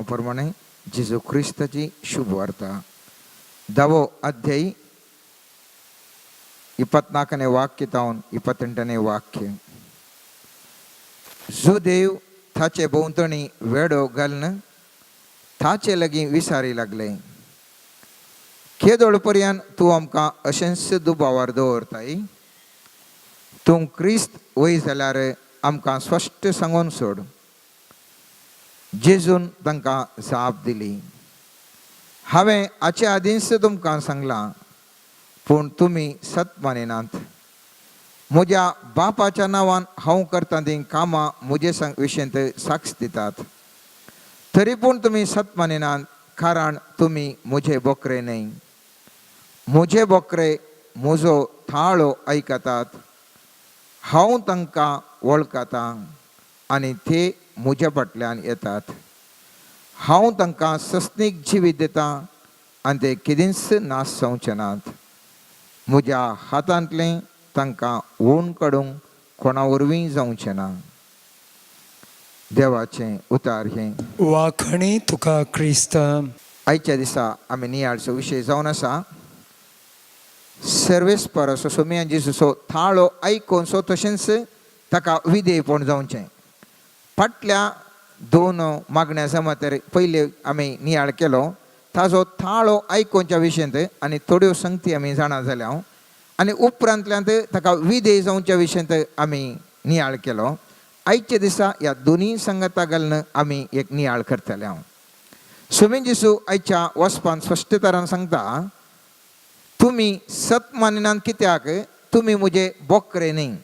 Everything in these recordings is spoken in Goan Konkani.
प्रमाणे जेजू क्रिस्ताची शुभ वार्ता धावो अध्यायी 24ನೇ ವಾಕ್ಯ ತಾवन 28ನೇ वाक्य. जुदेव ताचे भोंवतणी वेडो घालून ताचे लागीं विसारी लागले, केदोळ पर्यंत तूं आमकां अशेंच दुबावार दवरताय? तूं क्रिस्त वय जाल्यार आमकां स्पश्ट सांगून सोड. जेजून तांकां जाप दिली, हांवें हाचे आदींच तुमकां सांगलां, पूण तुमी सत मानिनात. म्हज्या बापाच्या नांवान हांव करता तीं कामां म्हजे विशयंत साक्ष दितात. तरी पूण तुमी सत मानिनात, कारण तुमी म्हजे बोकरे न्हय. म्हजे बोकरे म्हजो थाळो आयकतात. हांव तांकां वळखतां आनी ते म्हज्या फाटल्यान येतात. हांव तांकां सस्नीक जिवीत दितां आनी ते केदींच नाश जावचे नात. म्हज्या हातांतलें तांकां ओण काडूंक कोणा वरवीं जावचें ना. देवाचें उतार हें. वाखणी तुका क्रिस्ता. आयच्या दिसा आमी नियाळचो विशय जावन आसा सर्वेस्पर सोमियान जेजूचो थाळो आयकून सो तशेंच ताका विधेयपण जावचें. फाटल्या दोन मागण्या जमातर पयले आमी नियाळ केलो ताजो थाळो आयकोवच्या विशयांत आनी थोड्यो संगती आमी जाणा जाल्या आनी उपरांतल्यान ताका विधेय जावच्या विशयांत आमी नियाळ केलो. आयच्या दिसा ह्या दोनूय संगता घालून आमी एक नियाळ करतले. हांव सोमी जेजू आयच्या वचपान स्पश्ट तरान सांगता, तुमी सत मानिनात कित्याक तुमी म्हजे बोकरे न्ही.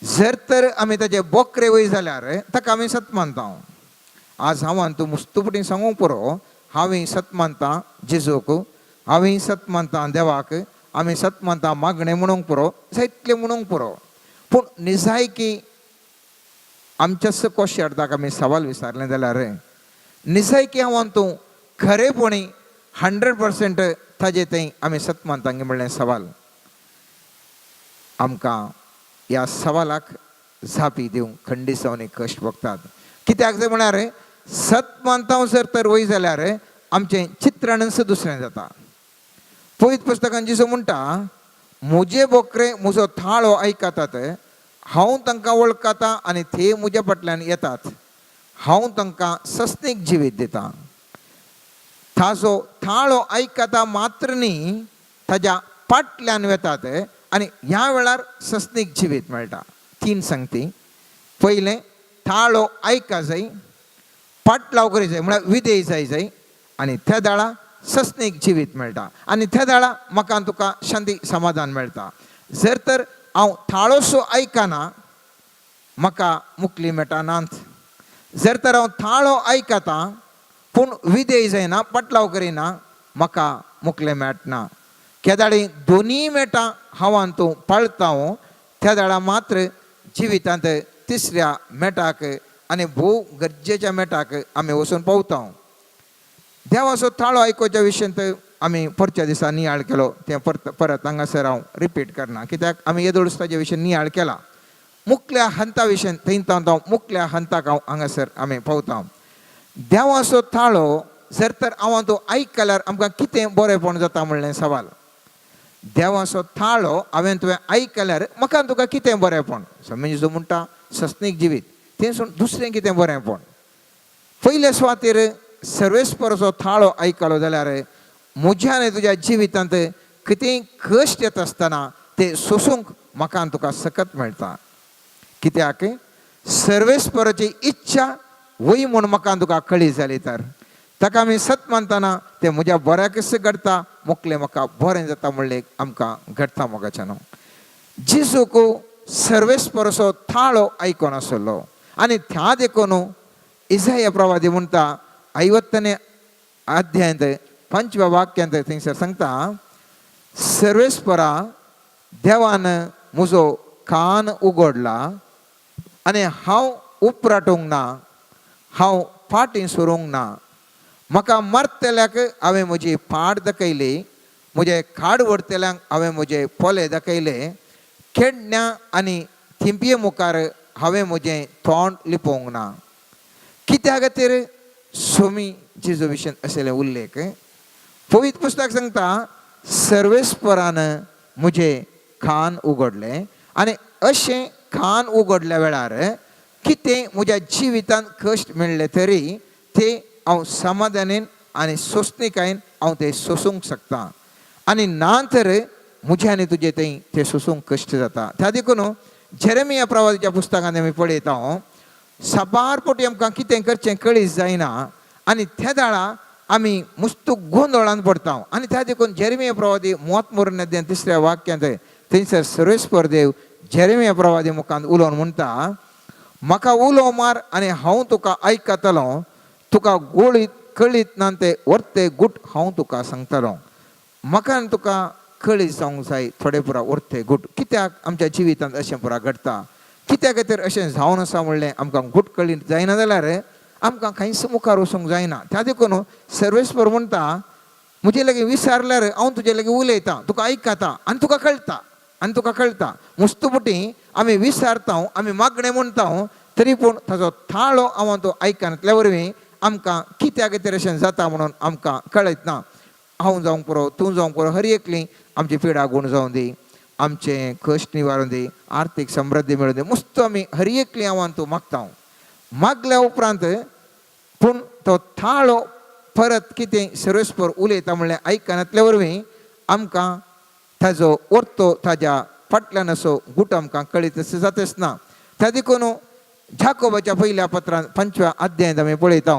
जर तर आमी ताजे बोकरे वय जाल्यार ताका आमी सत मानता. आज हांव आनी तूं मुस्तुपटी सांगूंक पुरो, हांवें सत मानता जेजूक, हांवें सत मानता देवाक, आमी सत मानता मागणें म्हणूंक पुरो, जायतलें म्हणूंक पुरो. पूण निजायकी आमच्याच कोश्यार्दाक आमी सवाल विचारलें जाल्यार निजायकी हांव आनी तूं खरेपणी 100% ताजे थंय आमी सत मानता म्हणलें सवाल, आमकां ह्या सवालाक जापी दिवंक खंडीत जावन कश्ट भोगतात. कित्याक जाय म्हळ्यार सत मानता जर तर वय जाल्यार आमचें चित्रणच दुसरें जाता. पवित्र पुस्तकान जेजू म्हणटा, म्हजे बोकरे म्हजो थाळो आयकतात. हांव तांकां वळखता आनी ते म्हज्या फाटल्यान येतात. हांव तांकां सस्नीक जिवीत दिता. ताजो थाळो आयकता मात्र न्ही, ताज्या फाटल्यान वेतात आनी ह्या वेळार सस्नीक जिवीत मेळटा. तीन सांगती. पयलें, थाळो आयका जाय, पाटलाव करी जाय, म्हळ्यार विधेय जाय जाय आनी त्या दाळा सस्नीक जिवीत मेळटा आनी त्या दाळा म्हाका आनी तुका शांती समाधान मेळटा. जर तर हांव थाळोसो आयकना, म्हाका मुकली मेळटा नात. जर तर हांव थाळो आयकता पूण विधेय जायना, पाटलाव करिना, म्हाका मुकलें मेळना. केदाळी दोनूय मेळटा हांव आनी तूं पाळता त्या दाळा मात्र जिवितांत तिसऱ्या मेटाक आनी भोव गरजेच्या मेटाक आमी वचून पावता. देवाचो थाळो आयकुच्या विशयांत आमी परच्या दिसा नियाळ केलो. तें परत परत हांगासर हांव रिपीट करना, कित्याक आमी येदोळच ताजे विशीं नियाळ केला. मुकल्या हंता विशयन थंय हांव मुकल्या हंताक हांव हांगासर आमी पावता. देवाचो थाळो जर तर हांव तो आयकल्यार आमकां कितें बरेंपण जाता म्हणलें सवाल. देवाचो थाळो हांवें तुवें आयकल्यार म्हाका तुका कितें बरेंपण? समज म्हणटा सस्नीक जिवीत, तें सोडून दुसरें कितें बरेंपण? पयले सुवातेर सर्वेस्पराचो थाळो आयकलो जाल्यार म्हज्या आनी तुज्या जिवितांत कितेंय कश्ट येता आसतना ते सोसूंक म्हाका आनी तुका सकत मेळटा. कित्याक सर्वेस्पराची इच्छा वय म्हूण म्हाका आनी तुका कळी जाली तर ताका आमी सत मानतना तें म्हज्या बऱ्याकच घडटा, मुकलें म्हाका बरें जाता म्हणलें आमकां घडटा. मोगाच्यान जेजूक सर्वेस्पराचो थाळो आयकोन आसलो आनी त्या देखून इसाया प्रवादी म्हणटा, 50ನೇ अध्यायांत 5व्या वाक्यांत थंयसर सांगता, सर्वेस्परा देवान म्हजो कान उगडला आनी हांव उपराटूंक ना, हांव फाटीं सरूंक ना. म्हाका मरतल्याक हांवें म्हजी पाड दाखयली, म्हजे खाड व्हरतल्यांक हांवें म्हजे पोले दाखयले. खेडण्या आनी थिंपये मुखार हांवें म्हजें तोंड लिपोवंक ना. कित्या खातीर? सोमी जेजू विशयान असले उल्लेख. पवित्र पुस्तक सांगता, सर्वेस्परान म्हजें कान उगडलें आनी अशें कान उगडल्या वेळार कितें म्हज्या जिवितांत कश्ट मेळ्ळे तरी ते हांव समाधानेन आनी सोंसणीकायेन हांव ते सोंसूंक शकता आनी ना तर म्हजें आनी तुजें थंय ते सोंसूंक कश्ट जाता. त्या देखून जेरेमिया प्रवादाच्या पुस्तकांत आमी पळयता, साबार पटी आमकां कितें करचें कळीत जायना आनी त्या दाळा आमी मुस्तू गोंदळान पडता. आनी त्या देखून जेरेमिया प्रवादी मोत मरून अध्याय तिसऱ्या वाक्यांत थंयसर सर्वेस्पर देव जेरेमिया प्रवादी मुखांत उलोवन म्हणटा, म्हाका उलो मार आनी हांव तुका आयकतलो, तुका गोळीत कळीत ना ते वर्ते गुट हांव तुका सांगतलो. म्हाका आनी तुका कळीत जावंक जाय थोडे पुरा वर्ते गुट कित्याक आमच्या जिवितांत अशें पुरा घडटा, कित्याक खातीर अशें जावन आसा म्हणलें आमकां गुट कळीत जायना जाल्यार आमकां कांयच मुखार वचूंक जायना. त्या देखून सर्वेस्पर म्हणटा, म्हजे लागीं विचारल्यार हांव तुजे लागीं उलयतां, तुका आयकता आनी तुका कळटा आनी तुका कळटा. मुस्तुपटी आमी विचारता, आमी मागणें म्हणटा, तरी पूण ताजो थाळो हांव तो आयकनातल्या वरवीं आमकां कित्याक खातीर अशें जाता म्हणून आमकां कळयत ना. हांव जावंक पुरो, तूं जावंक पुरो, हर एकली आमची पिडा गूण जावं दी, आमचें कश्ट निवारून दी, आर्थीक समृद्धी मेळूं दी, मुस्त आमी हर एकली हांव तूं मागता. मागल्या उपरांत पूण तो थाळो परत कितें सर्वेस्पर उलयता म्हणल्यार आयकनातल्या वरवीं आमकां ताजो orto ताज्या फाटल्यान असो गूट आमकां कळीत अशें जातच ना. त्या देखून जाकोबाच्या पयल्या पत्रान 5व्या अध्यायांत आमी पळयता,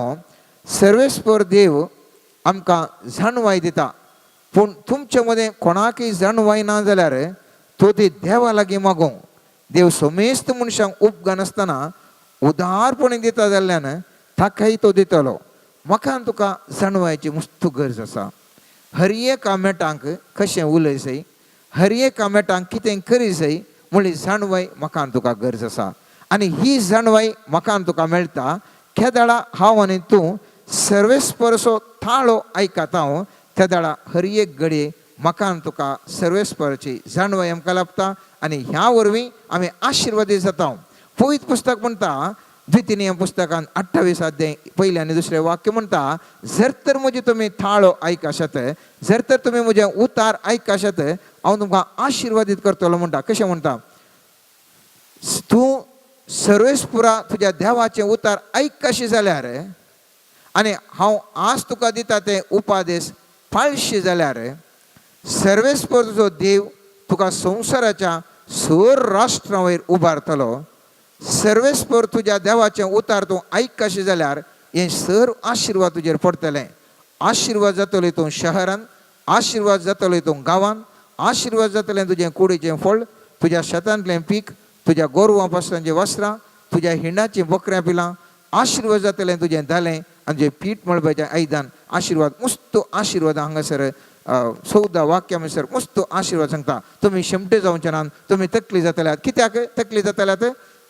सर्वेस्पर देव आमकां जाणवाय दिता, पूण तुमचे मदें कोणाकय जाणवाय ना जाल्यार तो ती देवा लागीं मागूं. देव समेस्त मनशांक उपगानासतना उदारपणे दिता जाल्ल्यान ताकाय तो दितलो. म्हाका आनी तुका जाणवायची मुस्त गरज आसा. हर एका मेटांक कशें उलय जाय, हर एका मेटांक कितें करी जाय म्हणली जाणवाय म्हाका आनी तुका गरज आसा. आनी ही जाणवाय म्हाका आनी तुका मेळटा केदाळा हांव आनी तूं सर्वेस्परचो थाळो आयकता, त्या दाळा हर एक घडये म्हाका आनी तुका सर्वेस्परची जाणवाय आमकां लाभता आनी ह्या वरवीं आमी आशिर्वादीत जाता. पवित्र पुस्तक म्हणटा, द्वितीय पुस्तकान 28 अध्याय पयलें आनी दुसरें वाक्य म्हणटा, जर तर म्हजें तुमी थाळो आयकशात, जर तर तुमी म्हजें उतार आयकशात, हांव तुमकां आशिर्वादीत करतलो म्हणटा. कशें म्हणटा? तूं सर्वेस्पुरा तुज्या देवाचें उतार आयकशी जाल्यार आनी हांव आज तुका दिता ते उपादेश पाळशी जाल्यार सर्वेस्पर तुजो देव तुका संवसाराच्या सर राष्ट्रां वयर उबारतलो. सर्वेस्पर तुज्या देवाचें उतार तूं आयकशी जाल्यार हें सर आशिर्वाद तुजेर पडटलें. आशिर्वाद जातले तूं शहरान, आशिर्वाद जातले तूं गांवान, आशिर्वाद जातलें तुजें कुडीचें फळ, तुज्या शेतांतलें पीक, तुज्या गोरवां पासरांचीं वस्त्रां, तुज्या हिंडाचीं बकऱ्यां पिलां, आशिर्वाद जातलें तुजें दालें आनी तुजें पीठ मळपाचें आयदन. आशिर्वाद मुस्त आशिर्वाद हांगासर 14 वाक्या म्हणसर मुस्त आशिर्वाद सांगता. तुमी शेमटे जावचे नात, तुमी तकली जातल्यात. कित्याक तकली जातल्यात?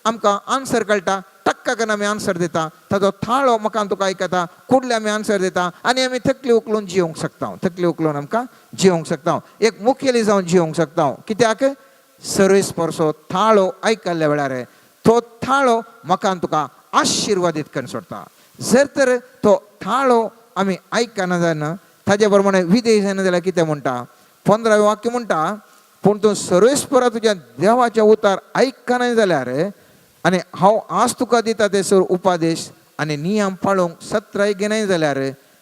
आमकां आन्सर कळटा, टक्का करून आमी आन्सर दिता, ताजो थाळो म्हाका तुका आयकता, कुडले आमी आन्सर दिता आनी आमी तकली उखलून जियोंक शकता, तकली उखलून आमकां जियोंक शकता, एक मुखेली जावन जियोंक शकता. कित्याक? सर्वेस्परचो थाळो आयकल्ल्या वेळार तो थाळो म्हाका तुका आशिर्वादीत करून सोडटा. जर तर तो थाळो आमी आयकना जायना, ताजे प्रमाणे विधेय जायना जाल्यार कितें म्हणटा? 15वें वाक्य म्हणटा, पूण तूं सर्वेस्परा तुज्या देवाच्या उतार आयकना जाल्यार आनी हांव आज तुका दिता ते सर उपादेश आनी नियम पाळूंक सत्राय घेनाय जाल्यार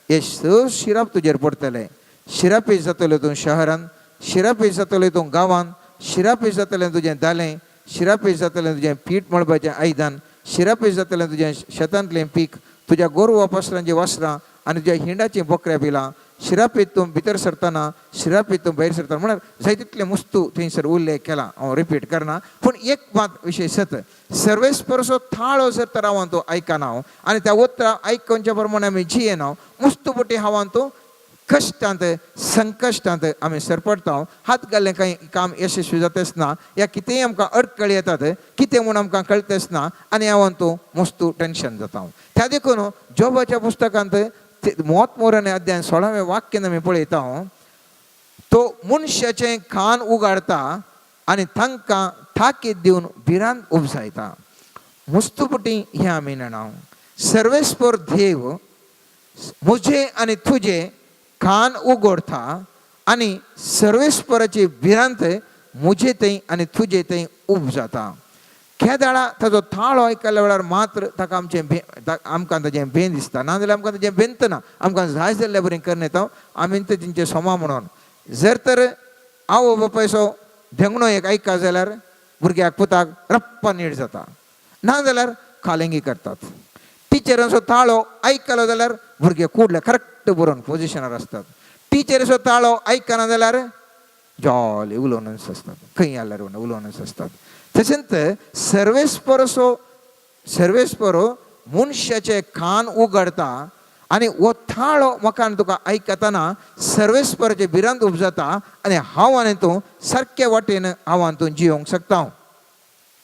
हे सर शिराप तुजेर पडटले. शिरापेश जातले तूं शहरान, शिरापेश जातले तूं गांवान, शिरापेश जातलें तुजें दालें, शिरापेश जातलें तुजें पीठ मळपाचें आयदन, शिरापेश जातलें तुजें शेतांतलें पीक, तुज्या गोरवां पासरांचीं वस्त्रां आनी तुज्या हिंडाचीं बकऱ्यां पिलां. शिरापेत तूं भितर सरतना, शिरापेत तूं भायर सरतना, म्हळ्यार जाय तितलें मुस्तू थंयसर उल्लेख केला, हांव रिपीट करना. पूण एक मात विशय सत, सर्वेस्परचो थाळो जर तर हांव तो आयकना आनी त्या उतरां आयकुच्या प्रमाणे आमी जियेना, मुस्तू पटी हांव तो कश्टांत संकश्टांत आमी सरपडटा. हात घाल्लें कांय काम यशस्वी जातच ना, या कितेंय आमकां अडकळी येतात, कितें म्हूण आमकां कळटच ना आनी हांव तूं मस्तू टेंशन जाता. त्या देखून जोबाच्या पुस्तकांत मोत मोरन अध्याय 16वें वाक्यान आमी पळयता, तो मनशाचें कान उगाडता आनी तांकां ताकीद दिवन भिरांत उपजायता. मुस्तुपटी हें आमी जाणा, सर्वेस्पर देव म्हजें आनी तुजें कान उगडता आनी सर्वेस्पराची भिरांत म्हजे थंय आनी तुजे थंय उब जाता. केदाळा ताजो थाळो आयकल्या वेळार मात्र ताका आमचें आमकां ताजें भें दिसता, नाजाल्यार आमकां ताजें भेंत ना. आमकां जाय जाल्ल्या बरें करून येता आमी तेंचे सोमा म्हणून. जर तर आवय बापायचो धेंगणो एक आयका जाल्यार भुरग्याक पुताक रप्पा नीट जाता, नाजाल्यार कालेंगी करतात. टिचरांचो ताळो आयकलो जाल्यार भुरगे कुडले करेक्ट बरोवन पोजिशनार आसतात. टिचरीचो ताळो आयकना जाल्यार जॉली उलोवनच आसतात, खंय आल्यार उलोवनच आसतात. तशेंच सर्वेस्परसो सर्वेस्पर मनशाचे कान उगडता आनी हो थाळो म्हाका आनी तुका आयकतना सर्वेस्पराचे भिरांत उपजाता आनी हांव आनी तूं सारके वाटेन हांव आनी तूं जियोंक शकता.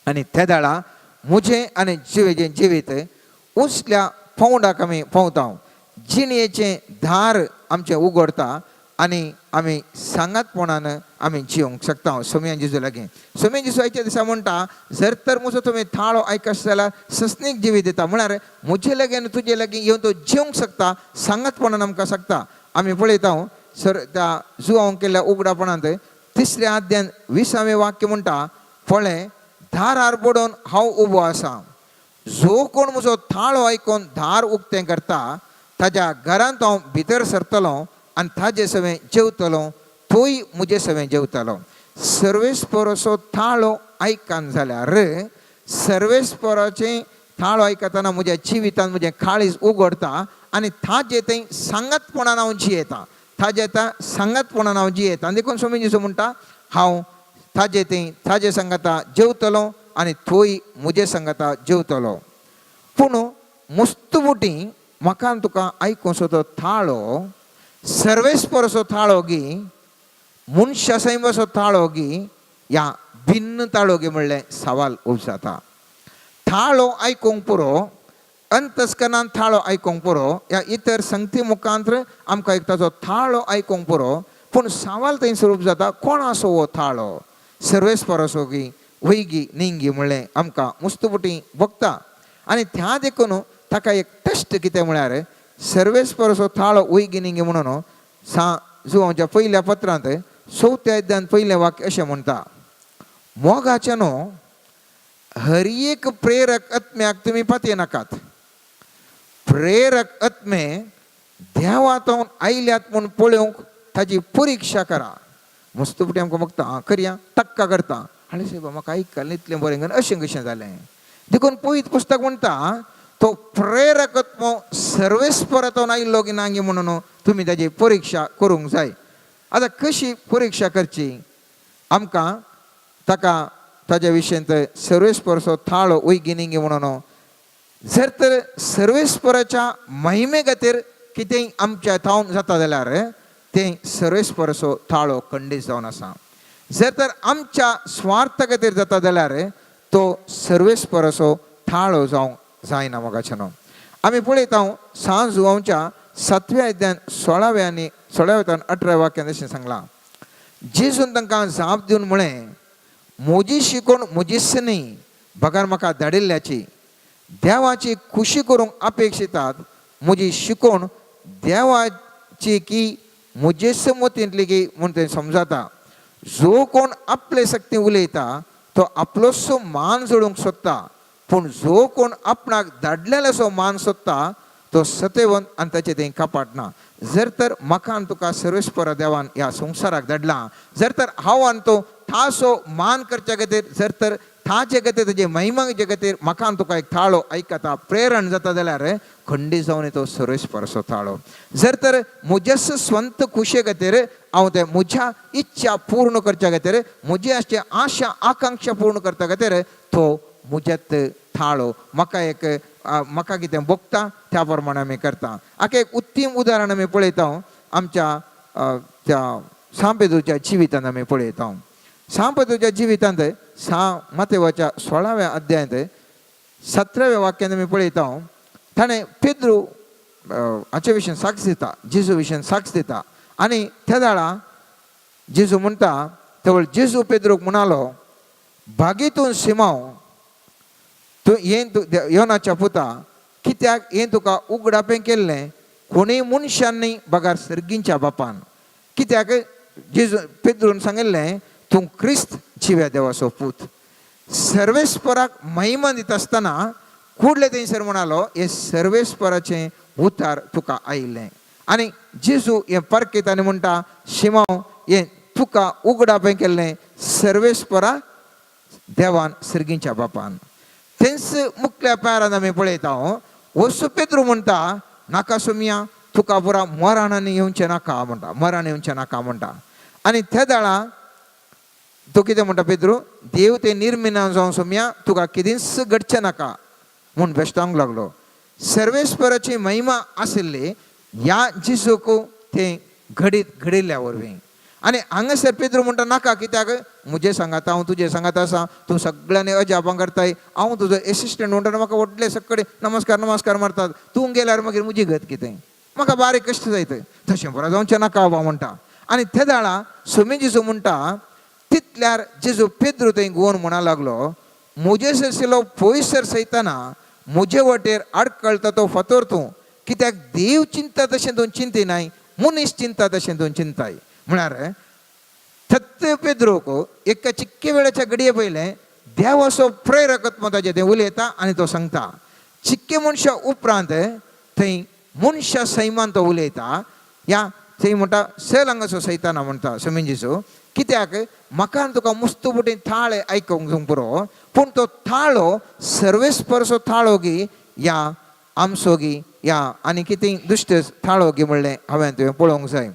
आनी ते दाळा म्हजें आनी जिवेचें जिवीत उंचल्या पावंडाक आमी पावता. जिणेचें धार आमचें उगडता आनी आमी सांगातपणान आमी जिवंक शकता. सोमयान जेजू लागीं सोमयान जेजू आयच्या दिसा म्हणटा, जर तर म्हजो तुमी थाळो आयकश जाल्यार सस्नीक जिवीत दिता, म्हळ्यार म्हजे लागीं आनी तुजे लागीं येवन तो जिवंक शकता, सांगातपणान आमकां शकता. आमी पळयता सर त्या जुवांक केल्ल्या उगडापणांत तिसऱ्या अध्यान 20वें वाक्य म्हणटा, पळय दारार बडोवन हांव उबो आसा, जो कोण म्हजो थाळो आयकून दार उक्तें करता ताज्या घरांत हांव भितर सरतलो आनी ताजे सवें जेवतलो, तोय म्हजे सवें जेवतलो. सर्वेस्पराचो थाळो आयकन जाल्यार सर्वेस्पराचें थाळो आयकतना म्हज्या जिवितान म्हजें काळीज उगडता आनी ताजे थंय सांगातपणान हांव जियेता, ताजे थंय सांगातपणान हांव जियेता. आनी देखून स्वामी जेजू म्हणटा, हांव ताजे थंय ताजे सांगाता जेवतलो आनी थंय म्हजे सांगाता जेवतलो. पूण मुस्तुबुटी म्हाका तुका आयकूंक तो थाळो सर्वेस्पराचो थाळो गी मनशा सैमाचो थाळो गी या भिन्न ताळो गी म्हणलें सवाल उब जाता. थाळो आयकूंक पुरो, अंतस्कनान थाळो आयकूंक पुरो, या इतर संगती मुखांत्र आमकां एक ताचो थाळो आयकूंक पुरो, पूण सवाल थंय स्वरूप जाता कोण आसो हो थाळो, सर्वेस्पराचो गी वैगी निंगी म्हणलें आमकां मुस्तुपुटी भोगता. आनी त्या देखून ताका एक टेस्ट कितें म्हळ्यार सर्वेस्पराचो थाळो वैगी निंगी म्हणून सा जुवांच्या पयल्या पत्रांत चवथ्या अध्यायांत पयलें वाक्य अशें म्हणटा, मोगाचें न्हू हर एक प्रेरक आत्म्याक तुमी पातयेनाकात, प्रेरक आत्मे देवातून आयल्यात म्हूण पळोवंक ताजी परिक्षा करा. मस्त फुटी आमकां बघता आं करया टक्का करता, आनी सायबा म्हाका आयकलें इतलें बरें करून अशें कशें जालें. देखून पवित्र पुस्तक म्हणटा तो प्रेरक आत्मो सर्वेस्परातून आयिल्लो की ना म्हणून तुमी ताजी परिक्षा करूंक जाय. आतां कशी परिक्षा करची, आमकां ताका ताज्या विशयांत सर्वेस्पराचो थाळो वैगी निंगी म्हणून जर तर सर्वेस्पराच्या महिमे खातीर कितेंय आमच्या थावन जाता जाल्यार तें सर्वेस्पराचो थाळो खंडीत जावन आसा. जर तर आमच्या स्वार्थ खातीर जाता जाल्यार तो सर्वेस्पराचो थाळो जावंक जायना. मोगाच्यानो आमी पळयता सांज जुवांच्या 7व्या अध्यायान 16व्या आनी 16व्या 18व्या वाक्यान अशें सांगलां, जेजून तांकां जाप दिवन म्हळें, म्हजी शिकोवण म्हजीच न्ही बगर म्हाका धाडिल्ल्याची, देवाची खुशी करूंक अपेक्षितात म्हजी शिकोवण देवाची की म्हजेच मतींतली की म्हूण तें समजता. जो कोण आपले शक्ती उलयता तो आपलोसो मान जोडूंक सोदता, पूण जो कोण आपणाक धाडलेल्याचो मान सोदता तो सतेवन आनी ताचें तें कपाट ना. जर तर म्हाका आनी तुका सर्वेस्पर देवान ह्या संवसाराक धाडला, जर तर हांव आनी तो थासो मान करच्या खातीर, जर तर थाचे खातीर ताजे महिमाचे खातीर म्हाका आनी तुका एक थाळो आयकता प्रेरण जाता जाल्यार खंडीत जावन तो सर्वेस्पराचो थाळो. जर तर म्हज्याच स्वंत खुशे खातीर हांव ते म्हज्या इच्छा पूर्ण करच्या खातीर, म्हजी आसचे आशा आकांक्षा पूर्ण करता खातीर तो म्हज्यात थाळो म्हाका एक म्हाका कितें भोगता त्या प्रमाणे आमी करता. हाका एक उत्तम उदाहरण आमी पळयता आमच्या त्या सांपेदूच्या जिवितांत आमी पळयता. सांपेदूच्या जिवितांत सा मातेवाच्या 16व्या अध्यायांत 17व्या वाक्यान आमी पळयता ताणें पेद्रू हाचे विशीं साक्ष दिता, जेजू विशीं साक्ष दिता. आनी त्या वेळा जेजू म्हणटा, तेवळ जेजू पेद्रूक म्हणालो, बागेतून सिमांव तूं येन तूं योनाच्या पुता, कित्याक हें तुका उगडापें केल्लें, कोणूय मनशान न्ही बगार सर्गींच्या बापान. कित्याक जेजू पेद्रून सांगिल्लें तूं क्रिस्त जिव्या देवाचो पूत. सर्वेस्पराक महिमा दिता आसतना कुडले थंयसर म्हणालो हे सर्वेस्पराचें उतार तुका आयिल्लें. आनी जेजू हें परकेत आनी म्हणटा शिमांव हें तुका उगडापें केल्लें सर्वेस्परा देवान सर्गींच्या बापान. तेंच मुखल्या पेरान आमी पळयता वसू पेद्रू म्हणटा नाका सोमिया तुका पुरा मरणांनी येवचें नाका म्हणटा, मरण येवचें नाका म्हणटा. आनी त्या दाळा तो कितें म्हणटा पेद्रू देव ते निर्मिना जावन सोमिया तुका कितेंच घडचें नाका म्हूण बेश्टावंक लागलो. सर्वेस्पराची महिमा आशिल्ली ह्या जेजूक तें घडीत घडिल्ल्या वरवीं. आनी हांगासर पेद्रू म्हणटा नाका कित्याक म्हजे सांगाता हांव तुजे सांगाता आसा, तूं सगळ्यांनी अजापां करताय, हांव तुजो एसिस्टंट म्हणटा म्हाका व्हडले सगळे नमस्कार नमस्कार मारतात, तूं गेल्यार मागीर म्हजी गत कितें, म्हाका बारीक कश्ट जायत, तशें बरें जावचें नाका बाबा म्हणटा. आनी ते दाळा सोमी जेजू म्हणटा तितल्यार जेजू पेद्रू थंय गोवन म्हणा लागलो म्हजे सरशिलो पयसर सयतना म्हजे वाटेर आडकळटा तो फातोर तूं, कित्याक देव चिंता तशें तूं चिंतिनाय, मनीस चिंता तशें तूं चिंताय. म्हळ्यार थत्त पेद्रूक एका चिक्के वेळाच्या घडये पयलें देवाचो प्रेरकत्व ताजें तें उलयता आनी तो सांगता. चिक्के मनशा उपरांत थंय मनशा सैमान तो उलयता ह्या थंय म्हणटा सेल हांगासो सैताना म्हणटा समिंजीचो कित्याक म्हाका तुका मुस्तू बुटी थाळे आयकूंक जावंक पुरो, पूण तो थाळो सर्वेस्परचो थाळो गी या आमचो गी या आनी कितें दुश्ट थाळो गी म्हणलें हांवें तुवें पळोवंक जाय.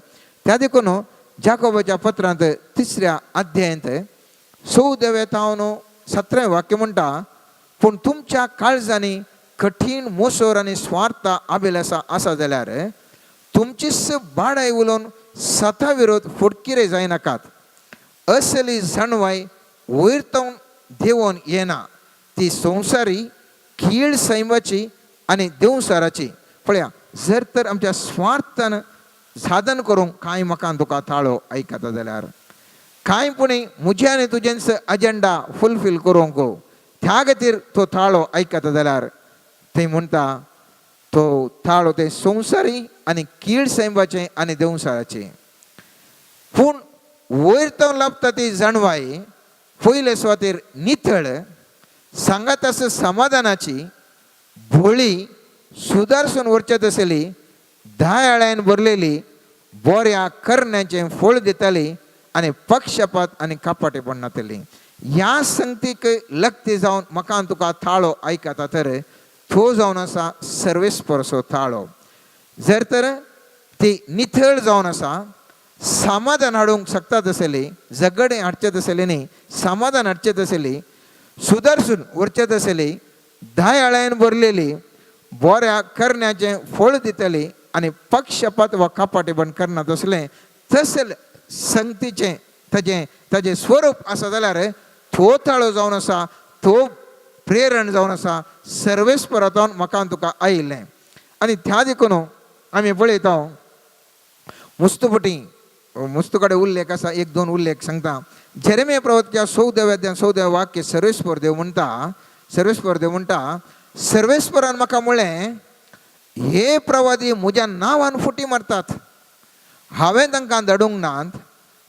त्या देखून जाकोबाच्या पत्रांत 3 अध्यायांत 14 थावन 17 वाक्य म्हणटा पूण तुमच्या काळजांनी कठीण मोसोर आनी स्वार्थ अभिलासा आसा जाल्यार तुमचीच बाडाय उलोवन सता विरोध फुटकिरे जायनाकात. असली जाणवाय वयर तावन देंवोन येना, ती संवसारी कीळ सैमाची आनी देंवसाराची. पळया जर तर आमच्या स्वार्थान साधन करूंक कांय म्हाका तुका थाळो आयकता जाल्यार कांय पुणी म्हजें आनी तुजेंच अजेंडा फुलफील करूंक त्या खातीर तो थाळो आयकता जाल्यार थंय म्हणटा तो थाळो ते संवसारी आनी कीळ सैमाचें आनी देंवसाराचें. पूण वयर तो लाबता ती जाणवाय पयले सुवातेर नितळ सांगात आसा समाधानाची भोळी सुदारसून व्हरचे तसली दयाळान भरलेली बऱ्या करण्याचें फळ दिताली आनी पक्षपात आनी कपाटेपण नातली. ह्या संगतीक लक्ती जावन म्हाका तुका थाळो आयकता तर तो जावन आसा सर्वेस्परचो थाळो. जर तर ती निथळ जावन आसा समाधान हाडूंक शकता तसली, झगडें हाडचें तसलें न्ही, समाधान हाडचें तसली, सुदारसून व्हरचें तसली, दयाळान भरलेली बऱ्या करण्याचें फळ दितली आनी पक्षपात वा कपाटेपण करना तसलें तसलें संगतीचें ताजें ताजें स्वरूप आसा जाल्यार तो थाळो जावन आसा, तो प्रेरण जावन आसा सर्वेस्परांतून म्हाका तुका आयिल्लें. आनी त्या देखून आमी पळयता मुस्तुपटी मुस्तू कडेन उल्लेख आसा, 1-2 उल्लेख सांगता. जेरेमिया प्रवक्त्या 14व्या अध्याय 14व्या वाक्य सर्वेस्पर देव म्हणटा, सर्वेस्पर देव म्हणटा सर्वेस्परान म्हाका म्हळें हे प्रवादी म्हज्या नांवान फुटी मारतात, हांवें तांकां धाडूंक नात,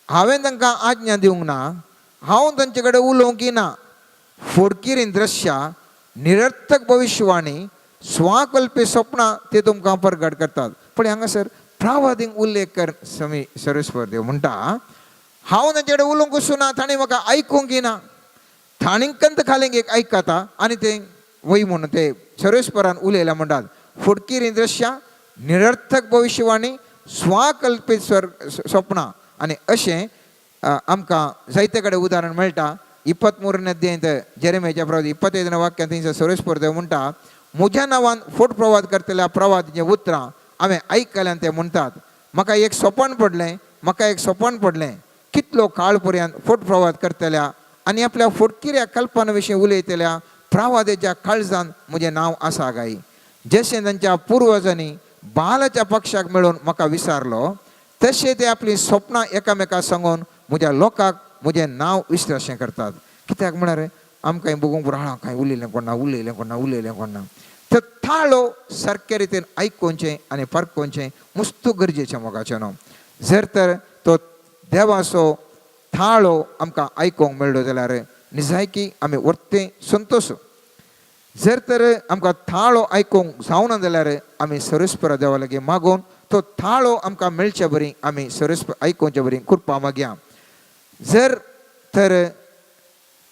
हांवें तांकां आज्ञा दिवंक ना, हांव तांचे कडेन उलोवंक ना. फोडकिरीन दृश्या निरर्थक भविश्यवाणी स्वाकल्पी स्वप्नां ते तुमकां परगट करतात. पूण हांगासर प्रावादींक उल्लेख कर समी सर्वेस्पर देव म्हणटा हांव तांचे कडेन उलोवंक वचूना, तांणी म्हाका आयकूंक ना, तांणी कंत खालींक एक आयकता आनी ते वय म्हणून ते सर्वेस्परान उलयल्या म्हणटात फुडकिरी दृश्यां निरर्थक भविश्यवाणी स्वाकल्पीत स्वप्नां. आनी अशें आमकां जायते कडेन उदाहरण मेळटा. 23 अध्यायांत जेरेमियाच्या प्रवाद 25 वाक्यांत थंयसर सर्वेस्पर देव म्हणटा म्हज्या नांवान फोट प्रवाद करतल्या प्रवादाचीं उतरां हांवें आयकल्यान ते म्हणटात म्हाका एक सोपण पडलें, म्हाका एक सोपण पडलें. कितलो काळ पर्यंत फोट प्रवाद करतल्या आनी आपल्या फोटकिऱ्या कल्पना विशीं उलयतल्या प्रवादाच्या काळजान म्हजें नांव आसा गाय. जशें तांच्या पुर्वजांनी बालाच्या पक्षाक मेळून म्हाका विचारलो तशें ते आपलीं स्वप्नां एकामेका सांगून म्हज्या लोकांक म्हजें नांव विसरशें करतात. कित्याक म्हळ्यार आमकां बघूंक पुरो, हा कांय उलयलें कोण ना, उलयलें कोण ना, उलयलें कोण ना. तो थाळो सारके रितीन आयकुचें आनी पारखुचें मुस्तू गरजेचें मोगाचें न्हू. जर तर तो देवाचो थाळो आमकां आयकूंक मेळ्ळो जाल्यार निजायकी आमी वर्ते संतोश. जर तर आमकां थाळो आयकूंक जावना जाल्यार आमी सर्वेस्पर देवा लागीं मागून तो थाळो आमकां मेळचे बरी आमी सर्वेस्पर आयकुचे बरी कृपा मागया. जर तर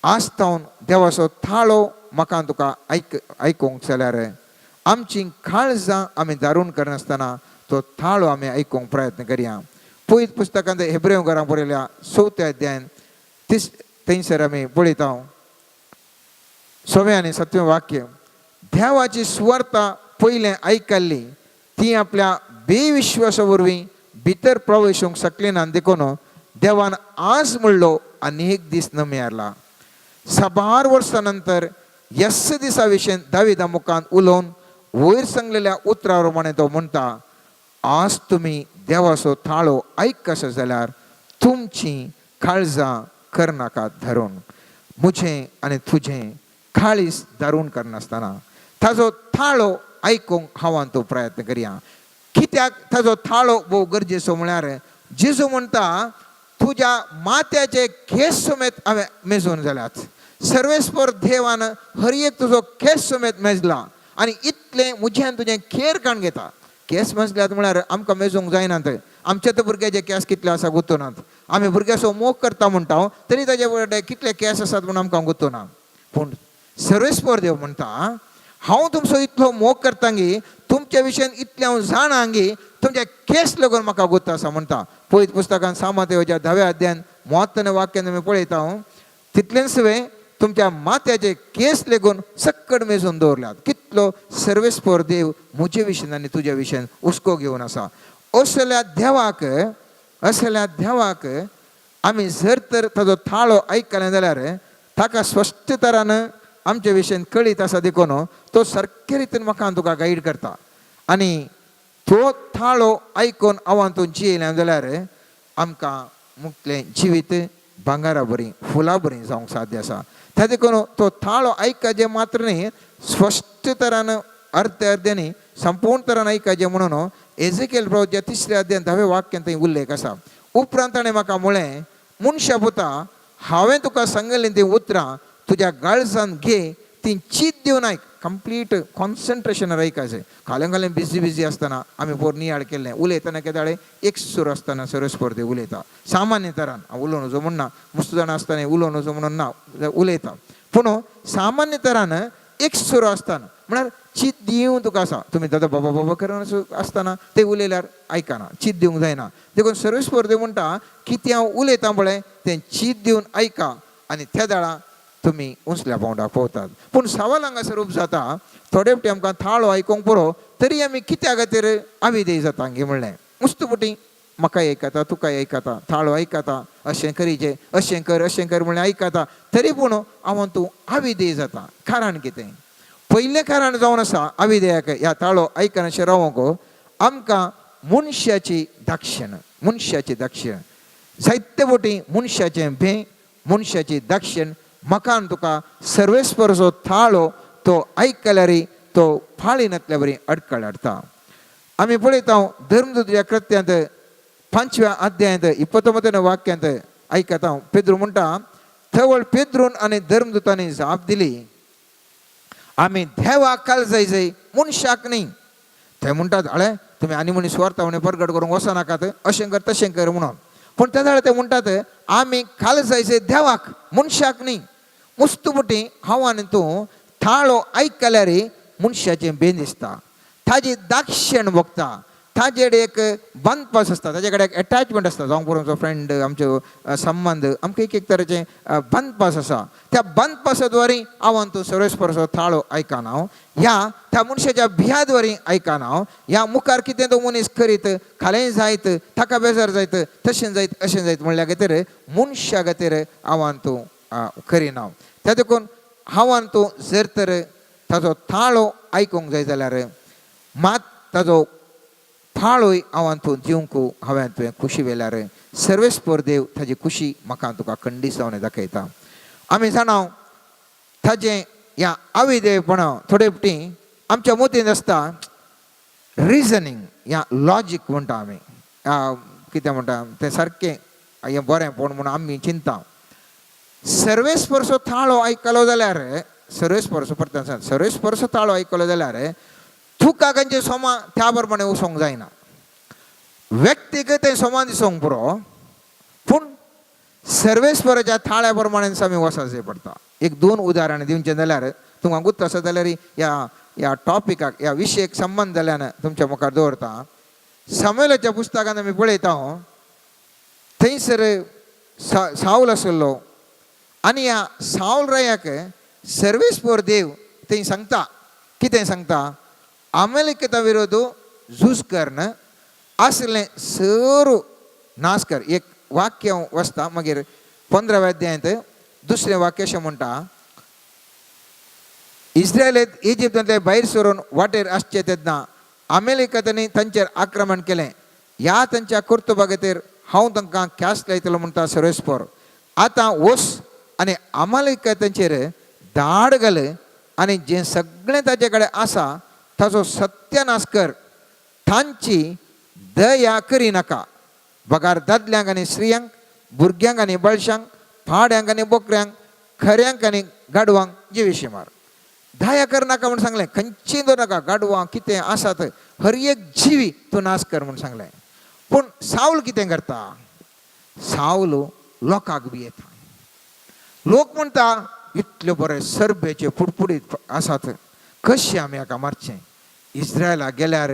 आज तावन देवाचो थाळो म्हाका तुका आयकूंक जाल्यार आमची काळजां आमी दारून करनासतना तो थाळो आमी आयकूंक प्रयत्न करया. पयत पुस्तकांत हेब्रेव घरां बरयल्या चवथ्या अध्यायान तीस थंयसर आमी पळयता सवें आनी सतवें वाक्य. देवाची सुवार्ता पयलें आयकल्ली ती आपल्या बेविश्वासा वरवीं भितर प्रवेशूंक शकली ना, देखून देवान आज म्हणलो आनी एक दीस नमेरला. साबार वर्सां नंतर यस दिसा विशीं दाविदा मुखान उलोवन वयर सांगलेल्या उतरा प्रमाणे तो म्हणटा, आज तुमी देवाचो थाळो आयकशे जाल्यार तुमची काळजां करनाकात धरून. म्हजें आनी तुजें काळीज दारून करनासतना ताजो थाळो आयकूंक हांव तो प्रयत्न करया. कित्याक ताजो थाळो भोव गरजेचो म्हळ्यार जेजू म्हणटा, तुज्या माथ्याचे केस समेत हांवें मेजून जाल्यात. सर्वेस्पर देवान हर एक तुजो केस समेत मेजला आनी इतलें म्हजें आनी तुजें खेर काण घेता. केस मेजल्यात म्हळ्यार आमकां मेजूंक जायनात. आमच्या तर भुरग्याचे केस कितले आसा गुतोनात. आमी भुरग्याचो मोग करता म्हणटा तरी ताजे फुडें कितले केस आसात म्हूण आमकां गुतोना. पूण सर्वेस्पर देव म्हणटा, हांव तुमचो इतलो मोग करता गी, तुमच्या विशयान इतलें हांव जाणा गी, तुमच्या केस लागून म्हाका गुत्त आसा म्हणटा. पयत पुस्तकान सामातेवच्या धाव्या अध्यायान 72 वाक्यान आमी पळयता हांव तितलेंच वे तुमच्या माथ्याचे केस लेगून सक्कड मेजून दवरल्यात. कितलो सर्वेस्पर देव म्हजे विशयान आनी तुज्या विशयान हुस्को घेवन आसा. असल्या देवाक आमी जर तर ताजो थाळो आयकले जाल्यार ताका स्पश्ट तरान आमच्या विशयान कळीत आसा, देखून तो सारके रितीन म्हाका तुका गायड करता. आनी तो थाळो आयकून हांव तूं जियेलें जाल्यार आमकां मुखलें जिवीत भांगरा बरी फुलां बरी जावंक साध्य आसा. त्या देखून तो थाळो आयकाचें मात्र न्ही, स्पश्ट तरान अर्थ अर्द्यांनी संपूर्ण तरान आयकाचें. म्हणून एजेकेल प्रवच्या तिसऱ्या अध्यायान धावे वाक्यान थंय उल्लेख आसा. उपरांत ताणें म्हाका म्हळें, मनशा पुता, हांवें तुका सांगलें तीं उतरां तुज्या गाळजान घे, ती चीत दिवन आयक. कंप्लीट कॉन्सन्ट्रेशनार आयकाचें. खालें खालें बिजी बिजी आसतना आमी पोर नियाळ केल्लें उलयतना केदाळे एक सूर आसतना सरस्पर ते उलयता. सामान्य तरान हांव उलोवन वचो म्हण ना, मुस्त जाणां आसतना उलोवन वचो म्हणून ना उलयता, पूण सामान्य तरान एक सूर आसतना म्हळ्यार चीत दिवन तुका आसा. तुमी दादा बाबा बाबा करून आसतना ते उलयल्यार आयकना, चीत दिवंक जायना. देखून सर्वेस्पर देव म्हणटा, कितें हांव उलयता पळय तें चीत दिवन आयका आनी त्या दाळा तुमी उंचल्या पावंडाक पावतात. पूण सवाल हांगासर रूप जाता, थोडे फावटी आमकां थाळो आयकूंक पुरो तरी आमी कित्या खातीर आविदेय जाता गे म्हणलें. मुस्त फुटी म्हाका आयकता, तुका आयकता, थाळो आयकता, अशें करीचे, अशें कर, अशें कर म्हणलें आयकता, तरी पूण हांव तूं आविदेय जाता. कारण कितें? पयलें कारण जावन आसा आविदेयाक ह्या ताळो आयकनाशें रावंक आमकां मनशाची दाक्षण. मनशाची दाक्षण जायते फावटी मनशाचें भें, मनशाची दाक्षण म्हाका आनी तुका सर्वेस्परचो थाळो तो आयकल्यार तो फाळी नातल्या बरी अडकळ हाडटा. आमी पळयता धर्मदूताच्या कृत्यांत पांचव्या अध्यायांत 29 वाक्यांत आयकता. पेद्रू म्हणटा, थवळ पेद्रून आनी धर्मदूतांनी जाप दिली, आमी देवाक काल जाय, मनशाक न्ही. ते म्हणटात, अळे तुमी आनी मनीस सुवार्था म्हणे परगट करूंक वचनाकात, अशें कर तशें कर म्हणून. पूण त्या जाल्यार ते म्हणटात, आमी काल जाय देवाक, मनशाक न्ही. मुस्तू पुटी हांव आनी तूं थाळो आयकल्यार मनशाचें बेन दिसता, ताजी दाक्षण भोगता, ताजेर एक बांदपास आसता, ताजे कडेन एक एटॅचमेंट आसता. जावं पुरो आमचो फ्रेंड, आमच्यो संबंद, आमकां एक एक तरेचे बांदपास आसा. त्या बांदपासा द्वारे हांव आनी तूं सर्वेस्परचो थाळो आयकना हांव, ह्या त्या मनशाच्या भिया द्वारे आयकना हांव. ह्या मुखार कितें तो मनीस करीत खालें जायत, ताका बेजार जायत, तशें जायत, अशें जायत म्हणल्या खातीर मनशा खातीर हांव आनी तूं करिना. त्या देखून हांव आनी तूं जर तर ताजो थाळो आयकूंक जाय जाल्यार मात ताजो फाळोय हांव तूं दिवंक हांवें तुवें खुशी वेल्यार सर्वेस्पर देव ताजी खुशी म्हाका तुका खंडीत जावन दाखयता. आमी जाणा ताजें ह्या आविदेवपणा थोडे फावटी आमच्या मतींत आसता रिजनींग या लॉजीक म्हणटा आमी, कितें म्हणटा तें सारकें हें बरें पूण म्हणून आमी चिंता. सर्वेस्परचो थाळो आयकलो जाल्यार, सर्वेस्परचो परत सांग, सर्वेस्परचो ताळो आयकलो जाल्यार तुका खंयचें सोमा त्या प्रमाणे वचोंक जायना. व्यक्तीक तें सोमा दिसोंक पुरो, पूण सर्वेस्पराच्या थाळ्या प्रमाणे आमी वचपाचें पडटा. एक दोन उदाहरणां दिवचें जाल्यार तुमकां गुत्त आसा जाल्यार ह्या ह्या टॉपिकाक ह्या विशयक संबंद जाल्यान तुमच्या मुखार दवरता. सामुएलाच्या पुस्तकांत आमी पळयता, थंयसर सावल आशिल्लो आनी ह्या सावल रायाक सर्वेस्पर देव थंय सांगता. कितें सांगता? अमेरिकेता विरोध झूज करन आसलें सर नाश कर. एक वाक्य वचता मागीर 15व्या अध्यायांत दुसरें वाक्य अशें म्हणटा, इस्रायलेंत इजिप्तांतले भायर सरून वाटेर आसचे तेन्ना अमेरिकेतांनी तांचेर आक्रमण केलें. ह्या तांच्या कर्तुबा खातीर हांव तांकां ख्यास्त लायतलो म्हणटा सर्वेस्पर. आतां वस आनी अमालेकातांचेर धाड घाल आनी जें सगळें ताचे कडेन आसा ताचो सत्यानाश कर. तांची दया करिनाका, बगार दादल्यांक आनी स्त्रियांक, भुरग्यांक आनी बाळशांक, पाड्यांक आनी बोकऱ्यांक, खऱ्यांक आनी गाडवांक जिविशी मार. दया करनाका म्हूण सांगलें, खंयची दवरनाका, गाडवां कितें आसात हर एक जिवी तूं नाश कर म्हूण सांगलें. पूण सावल कितें करता? सावल लोकांक भियेता. लोक म्हणटा इतले बरे सरबेचे फुडफुडीत आसात, कशें आमी हाका मारचें? इस्रायलाक गेल्यार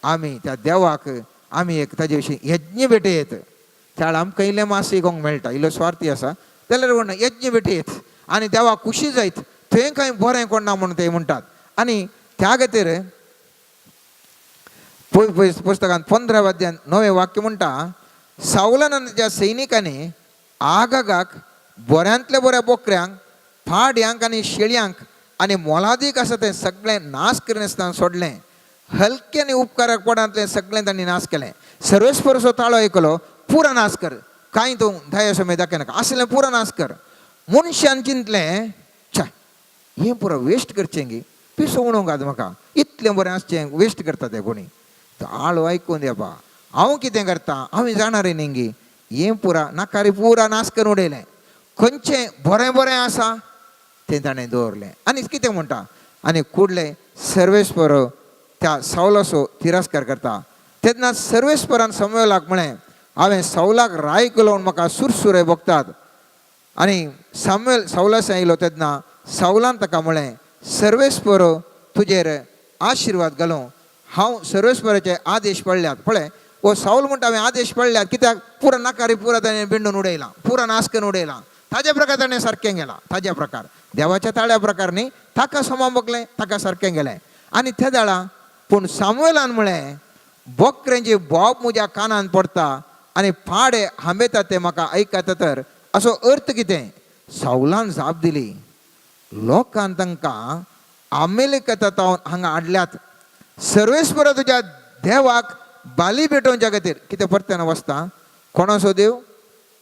आमी त्या देवाक आमी एक ताजे विशीं यज्ञ भेटयत, त्या आमकां इल्लें मास इगोंक मेळटा, इल्लो स्वार्थी आसा जाल्यार म्हणटा यज्ञ भेटयत आनी देवाक खुशी जायत, थंय कांय बरें कोण ना म्हणून ते म्हणटात. आनी त्या खातीर पुस्तकांत 15 अध्यायांत 9वें वाक्य म्हणटा, सावलान आनी त्या सैनिकांनी आगागाक बऱ्यांतल्या बऱ्या बोकऱ्यांक, पाड्यांक आनी शेळयांक आनी मोलादीक आसा तें सगळें नाश करिनासतना सोडलें. हलकें आनी उपकाराक पडांतलें सगळें तांणी नाश केलें. सर्वेस्परचो ताळो आयकलो, पुरा नाश कर, कांय तूं दया समय दाखयनाका, आसलें पुरा नाश कर. मनशान चिंतलें, छा हें पुरो वेस्ट करचें गी, पिसो म्हणूंक आज म्हाका इतलें बरें आसचें वेस्ट करता ते कोणी. ताळो आयकून देवा हांव कितें करता, हांवें जाणा रे न्ही गी, हें पुरा नाकारी पुरा नाश करून उडयलें. खंयचें बरें बरें आसा तें ताणें दवरलें. आनी कितें म्हणटा, आनी कुडलें सर्वेस्पर त्या सावलाचो तिरस्कार करता. तेन्ना सर्वेस्परान सामुएलाक म्हळें, हांवें सावलाक राय केलो म्हूण म्हाका सुरसुरे भोगतात. आनी सामुएल सावलास आयलो तेन्ना सावलान ताका म्हळें, सर्वेस्पर तुजेर आशिर्वाद घालूं, हांव सर्वेस्पराचे आदेश पडल्यात. पळय हो सावल म्हणटा हांवें आदेश पडल्यात, कित्याक पुरा नाकारी पुरा ताणें बिंडून उडयला, पुरा नाश करून उडयला. ताज्या प्रकार ताणें सारकें गेलां, ताज्या प्रकार देवाच्या ताळ्या प्रकार न्ही, ताका समा बगलें, ताका सारकें गेलें. आनी त्या दाळा पूण सामुएलान म्हळें, बोकऱ्यांची बोब म्हज्या कानान पडटा आनी पाडे हांबेता ते म्हाका आयकता, तर असो अर्थ कितें? सावलान जाप दिली, लोकान तांकां आमेलिकता तावन हांगा हाडल्यात, सर्वेस्पर तुज्या देवाक बाली भेटोवच्या खातीर. कितें परत्यान वचता, कोणाचो देव?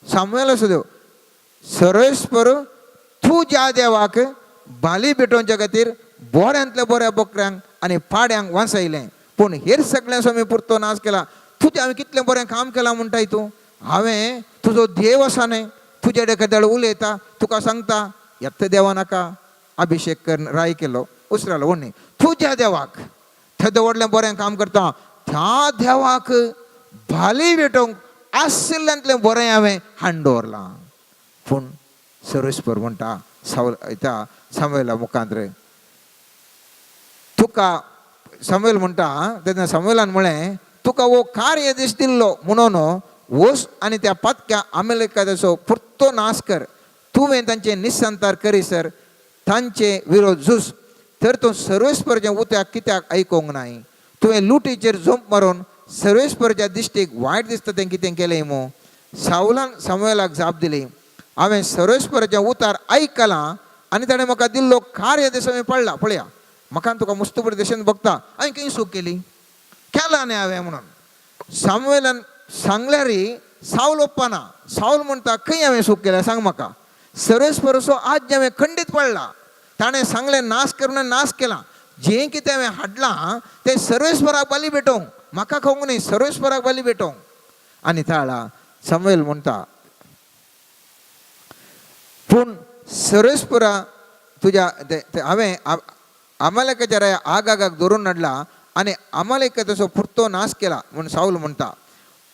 सामुएलाचो देव. सर्वेस्पर तुज्या देवाक बाली भेटोवच्या खातीर बऱ्यांतल्या बऱ्या बोकऱ्यांक आनी पाड्यांक वांचयलें, पूण हेर सगळ्यांचो आमी पुरतो नाश केला. तुजें हांवें कितलें बरें काम केलां म्हणटाय तूं, हांवें तुजो देव आसा न्ही, तुजे कडेन उलयता, तुका सांगता येता देवा नाका अभिशेक कर राय केलो उसरालो व्हडली तुज्या देवाक थंय व्हडलें बरें काम करता, त्या देवाक भाली भेटोवंक आशिल्ल्यांतलें बरें हांवें हाडून दवरलां. पूण सर्वेस्पर म्हणटा सावल त्या सामुएला मुखांत तुका सामुएल म्हणटा, तेन्ना सामुएलान म्हळें, तुका हो कार्य दीस दिल्लो म्हणून वस आनी त्या पातक्या आमेलेकाचो पुरतो नाश कर, तुवें तांचे निसंतार करीसर तांचे विरोध झूज, तर तूं सर्वेस्परच्या उत्याक कित्याक आयकूंक नाय? तुवें लुटीचेर झोंप मारून सर्वेस्परच्या दिश्टीक वायट दिसता तें कितें केलें मू? सावलान सामुएलाक जाप दिली, हांवें सर्वेस्पराच्या उतार आयकलां आनी ताणें म्हाका दिल्लो कार्य दीस हांवें पडला. पळया म्हाका तुका मुस्त बरे देशेन बघता हांवें खंय चूक केली केला न्ही हांवें म्हणून. सामुएलान सांगल्यार सावल ओप्पाना. सावल म्हणटा, खंय हांवें चूक केल्या सांग म्हाका? सर्वेस्पराचो आज हांवें खंडीत पडला, ताणें सांगलें नाश करून नाश केला. जें कितें हांवें हाडलां तें सर्वेस्पराक बली भेटोवंक, म्हाका खावंक न्ही, सर्वेस्पराक बली भेटोवंक. आनी ताळा सामुएल म्हणटा, पूण सर्वेस्परा तुज्या हांवें अमालेकाच्या राया आगागाक धरून हाडला आनी अमालेका तसो पुरतो नाश केला म्हूण सावल म्हणटा.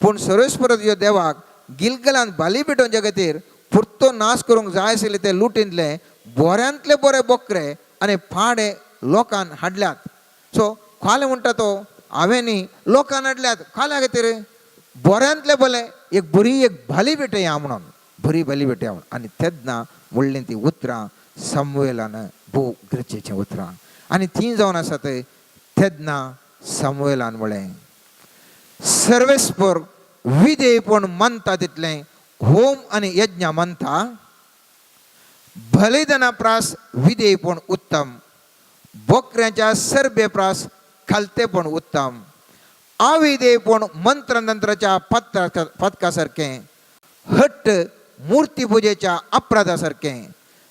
पूण सर्वेस्परा तुज्या देवाक गिलगलान बाली पेटोवच्या खातीर पुरतो नाश करूंक जाय आशिल्ले ते लुटींतले बोऱ्यांतले बोरे बोकरे आनी पाडे लोकान हाडल्यात. सो खालें म्हणटा तो हांवें न्ही लोकान हाडल्यात. खाल्या खातीर बोऱ्यांतले बोले एक बरी एक भाली भेटया म्हणून, बरी भाली भेटया म्हणून. आनी तेन्ना म्हणलीं ती उतरां सामुएलान भोव गरजेचीं उतरां आनी तीं जावन आसात. तेन्ना सामुएलान म्हळें, सर्वेस्पर विधेयपण मानता तितलें होम आनी यज्ञ मानता, बलिदाना प्रास विधेयपण उत्तम, बोकऱ्यांच्या सरबे प्रास खालतेपण उत्तम, आविधेयपण मंत्रतंत्राच्या पदका सारकें, हट्ट मुर्ती पुजेच्या अपराधा सारकें.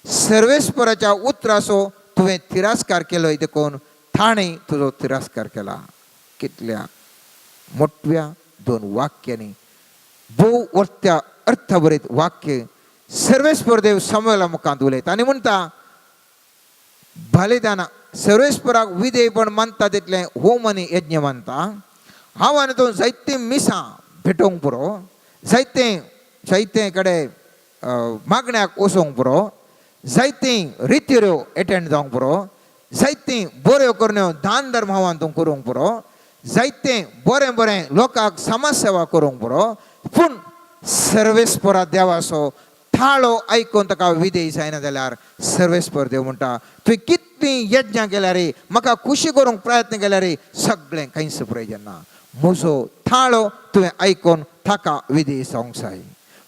सर्वेस्पराच्या उतराचो तुवें तिरस्कार केलो देखून ताणें तुजो तिरस्कार केला. कितल्या मोठव्या दोन वाक्यांनी भोव वर्त्या अर्थभरीत वाक्य सर्वेस्पर देव सामुएला मुखांत उलयता आनी म्हणटा, बलिदाना सर्वेस्पराक विधेयपण मानता तितलें होम आनी यज्ञ मानता. हांव आनी तूं जायतीं मिसां भेटोवंक पुरो, जायते जायते कडेन मागण्याक वचोंक पुरो, जायतीं रितिऱ्यो एटेंड जावंक पुरो, जायतीं बऱ्यो करण्यो दान धर्म हांव तूं करूंक पुरो, जायतें बरें बरें लोकांक समाज सेवा करूंक पुरो, पूण सर्वेस्परा देवाचो थाळो आयकून ताका विधेय जायना जाल्यार सर्वेस्पर देव म्हणटा, तुवें कितलीं यज्ञां केल्यार, म्हाका खुशी करूंक प्रयत्न केल्यार सगळें कांयच प्रयोजन ना. म्हजो थाळो तुवें आयकून ताका विधेय जावंक जाय.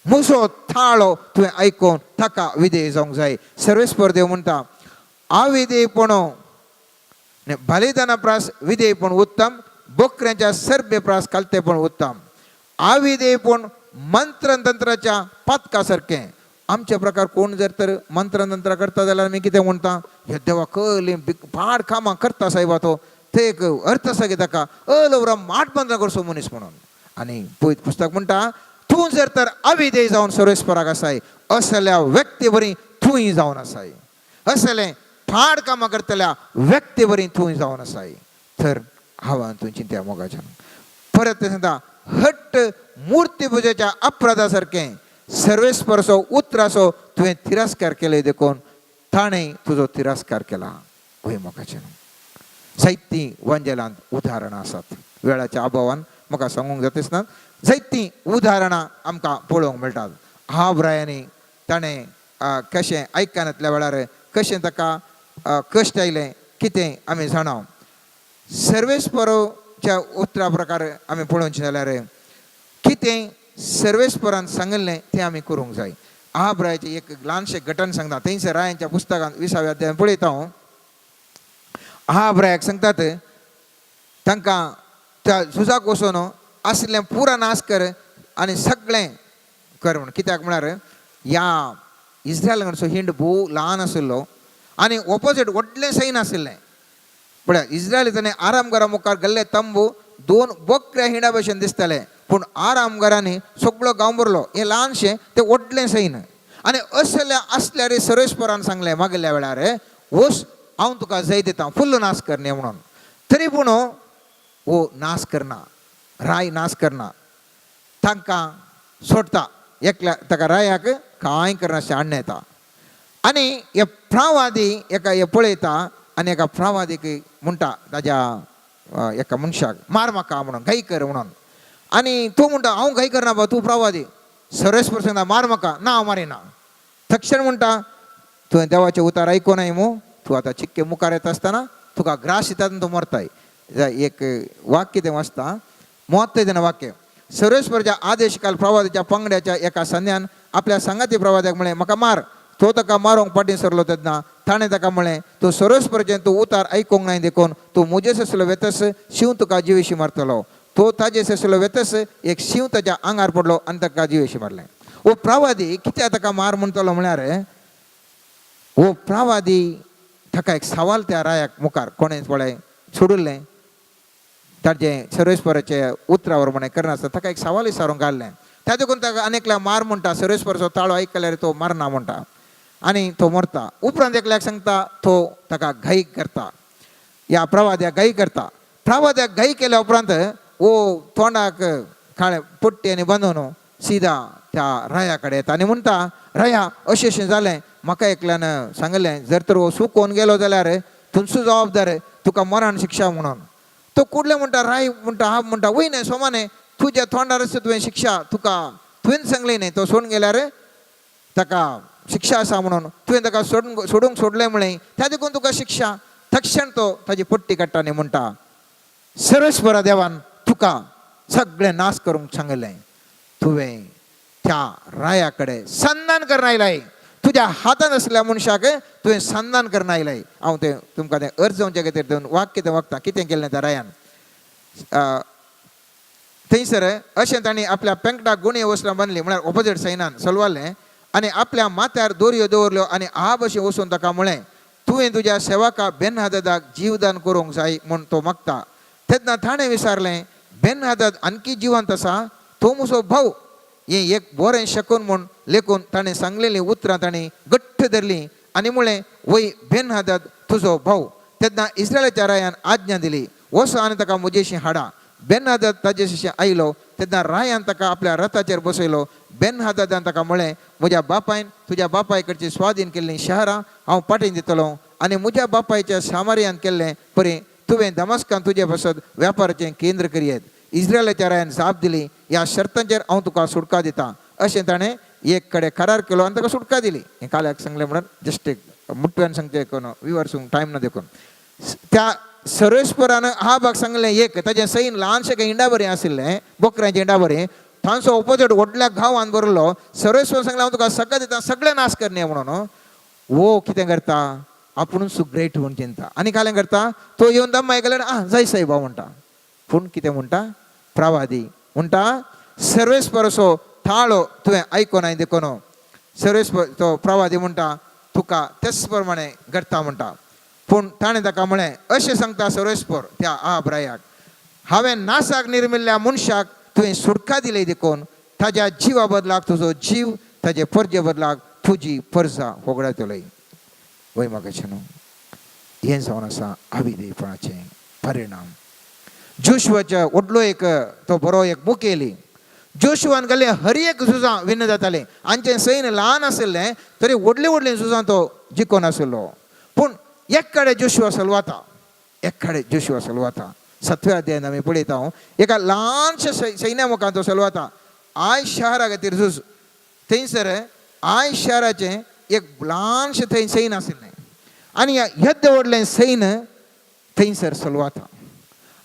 म्हजो थाळो तुवें आयकून ताका विधेय जावंक जाय. सर्वेस्पर देव म्हणटा, आविधेयपण बलिदाना प्रास विधेयपण उत्तम, बोकऱ्यांच्या सरबे प्रास खालतेपण उत्तम, आविधेयपण मंत्रतंत्राच्या पातका सारकें. आमचे प्रकार कोण जर तर मंत्रतंत्र करता जाल्यार आमी कितें म्हणटा, हे देवा कली पाड कामां करता सायबा, तो ते एक अर्थ आसा की ताका अल माट मंत्र करचो मनीस म्हणून. आनी पवित्र पुस्तक म्हणटा, तूं जर तर अविधेय जावन सर्वेस्पराक आसाय, असल्या व्यक्ती बरी तूंय जावन आसाय, असलें पाड कामां करतल्या व्यक्ती बरी तूंय जावन आसाय. तर हांव तूं चिंत्या मोगाच्यान. परत ते सांगता, हट्ट मुर्ती पुजेच्या अपराधा सारकें, सर्वेस्परचो उतराचो तुवें तिरस्कार केले देखून ताणें तुजो तिरस्कार केला. वय मोगाच्यान, जायतीं वंजेलांत उदाहरणां आसात. वेळाच्या अभावान म्हाका सांगूंक जातच ना. जायतीं उदाहरणां आमकां पळोवंक मेळटात. आब्रायांनी ताणें कशें आयकनातल्या वेळार कशें ताका कश्ट आयलें कितें आमी जाणा. सर्वेस्परोच्या उतरा प्रकार आमी पळोवचें जाल्यार कितें सर्वेस्परान सांगिल्लें तें आमी करूंक जाय. आब्रायाचें एक ल्हानशें घटन सांगता. थंयसर रायांच्या पुस्तकांत 20व्या अध्यायान पळयता हांव. आब्रायाक सांगतात तांकां त्या झुजाक वचून आसलें पुरा नाश कर आनी सगळें कर म्हण. कित्याक म्हळ्यार ह्या इस्रायल हिंड भोव ल्हान आशिल्लो आनी ऑपोजीट व्हडलें सैन आशिल्लें. पळय, इस्रायल ताणें आरामघरा मुखार गेल्ले तंबू दोन बोकऱ्या हिंडा भशेन दिसताले, पूण आरामघरांनी सगळो गांव भरलो. हें ल्हानशें तें व्हडलें सैन. आनी असल्या आसल्यार सर्वेस्परान सांगलें मागल्या वेळार, वस हांव तुका जय दिता, फुल्ल नाश कर न्ही म्हणून. तरी पूण हो नाश करना, राय नाश करना, तांकां सोडटा एकल्या ताका रायाक कांय करनासलें हाडून येता. आनी हे प्रावादी एका हे पळयता आनी एका प्रावादीक म्हणटा ताज्या एका मनशाक, मार म्हाका म्हणून, घाई कर म्हणून. आनी तूं म्हणटा, हांव घाई करना बा, तूं प्रावादी. सर्वेस्पर सांगता, मार म्हाका. ना, हांव मारिना. तक्षण म्हणटा, तुवें देवाचें उतार आयकोनाय मू, तूं आतां चिक्के मुखार येता आसतना तुका ग्रास दितात आनी तूं मरताय. एक वाक्य तें वाचता, म्हत्व तेन्ना वाक्य. सर्वेस्पराच्या आदेश काल प्रवादाच्या पंगड्याच्या एका संज्ञान आपल्या सांगाती प्रवाद्याक म्हळें, म्हाका मार. तो ताका मारूंक फाटीं सरलो तेन्ना ताणें ताका म्हळें, तूं सर्वेस्पराचें तूं उतार आयकूंक नाय देखून तूं म्हजे ससलो वेतस शींव तुका जिवेशी मारतलो. तो ताजे ससलो वेतस एक शींव ताच्या आंगार पडलो आनी ताका जिवेशी मारलें. हो प्रवादी कित्याक ताका मार म्हणटलो म्हळ्यार हो प्रवादी ताका एक सवाल त्या रायाक मुखार कोणें पळय सोडिल्लें ताजें सर्वेस्पराचे उतरावर म्हणे करनासता ताका एक सवाल विचारूंक घाल्लें. त्या देखून ताका आनी एकल्या मार म्हणटा, सर्वेस्पराचो ताळो आयकल्यार तो मारना म्हणटा आनी तो मरता. उपरांत एकल्याक सांगता तो ताका घाई करता, ह्या प्रवाद्याक घाई करता. प्रवाद्याक घाई केल्या उपरांत वो तोंडाक काळे पट्टी आनी बांदून सिदा त्या राया कडेन येता आनी म्हणटा, राया अशें अशें जालें, म्हाका एकल्यान सांगलें जर तर हो सुकोवन गेलो जाल्यार तुमचो जबाबदार, तुका मरण शिक्षा म्हणून. तो कुडले म्हणटा, राय म्हणटा, हा म्हणटा वय न्हय सोमाने तुज्या तोंडारच तुवें शिक्षा तुका तुवें सांगलें न्हय, तो सोडून गेल्यार ताका शिक्षा आसा म्हणून तुवें ताका सोडून सोडूंक सोडलें म्हळें, त्या देखून तुका शिक्षा. तक्षण तो ताजी पट्टी काडटा आनी म्हणटा, सर्वेस्परा देवान तुका सगळें नाश करूंक सांगलें, तुवें त्या राया कडेन संधान करून आयलाय, तुज्या हातान आसल्या मनशाक तुवें संधान करून आयलाय. हांव तें तुमकां तें अर्ज जावचे खातीर दोन वाक्य तें वखता कितें केलें त्या रायान. थंयसर अशें तांणी आपल्या पेंकटाक गुणे वसलां बांदली, म्हळ्यार ऑपोजीट सायनान सलवारलें आनी आपल्या माथ्यार दोरयो दवरल्यो आनी आ भशेन वचून ताका म्हळें, तुवें तुज्या सेवका बेन हाददाक जीवदान करूंक जाय म्हूण तो मागता. तेन्ना ताणें विचारलें, बेन हादद आणखी जिवंत आसा? तो म्हजो भाव. हें एक बरें शकून म्हूण लेखून ताणें सांगलेलीं उतरां ताणें घट्ट धरलीं आनी म्हळें, वय बेन हादद तुजो भाव. तेन्ना इस्रायलाच्या रायान आज्ञा दिली, वचो आनी ताका म्हजेशी हाडा. बेन हादद ताजे आयलो तेन्ना रायान ताका आपल्या रथाचेर बसयलो. बेन हाददान ताका म्हळें, म्हज्या बापायन तुज्या बापाय कडची स्वाधीन केल्लीं शहरां हांव पाटीन दितलो आनी म्हज्या बापायच्या सामार्यान केल्लें परी तुवें दमस्कान तुजे पासत व्यापाराचें केंद्र करयेत. इस्रायलाच्या रायान जाप दिली, ह्या शर्तांचेर हांव तुका सुटका दिता. अशें ताणें एक कडेन करार केलो आनी ताका सुटका दिली. हें काल्याक सांगलें म्हणून जस्ट एक मुटव्यान सांगचें कोण विवर्सूंक टायम ना देखून. त्या सर्वेस्परान हा भाग सांगलें एक ताजें सैन ल्हानशें कांय हिंडा बरें आशिल्लें, बोकऱ्यांचें हिंडा बरें, तांचो ओपोजीट व्हडल्या गांवान बरलो. सर्वेस्पर सांगलें हांव तुका सगळें दिता, सगळें नाश करया म्हणून. वो कितें करता, आपुणूच ग्रेट म्हूण चिंता आनी कालें करता, तो येवन दम्मा आयकल्यार आं जाय सायबा म्हणटा. पूण कितें म्हणटा, प्रवादी म्हणटा सर्वेस्पराचो थाळो तुवें आयकोनाय देखून सर्वेस्पर तो प्रवादी म्हणटा तुका तेच प्रमाणे घडटा म्हणटा. पूण ताणें ताका म्हळें, अशें सांगता सर्वेस्पर त्या आब्रायाक, हांवें नासाक निर्मिल्ल्या मनशाक तुवें सुटका दिली देखून ताज्या जिवा बदलाक तुजो जीव, ताजे परजे बदलाक तुजी परजा होगडायतली. वय म्हाका न्हू हें जावन आसा अविधेयपणाचें परिणाम. जोशुआच्या व्हडलो एक तो बरो एक मुखेली जोशुआन गेल्ले हर एक झुजां विन्न जातालें. आमचें सैन ल्हान आशिल्लें तरी व्हडलीं व्हडलीं झुजां तो जिखून आशिल्लो. पूण एक कडेन जोशुआ सलवाता, एक कडेन जोशुआ सलवाता. सातव्या अध्यायान आमी पळयता हांव एका ल्हानशा सैन्या मुखार तो सलवाता. I शहरा खातीर झूज, थंयसर I शहराचें एक ल्हानशें थंय सैन आशिल्लें आनी येद्दें व्हडलें सैन थंयसर सलवाता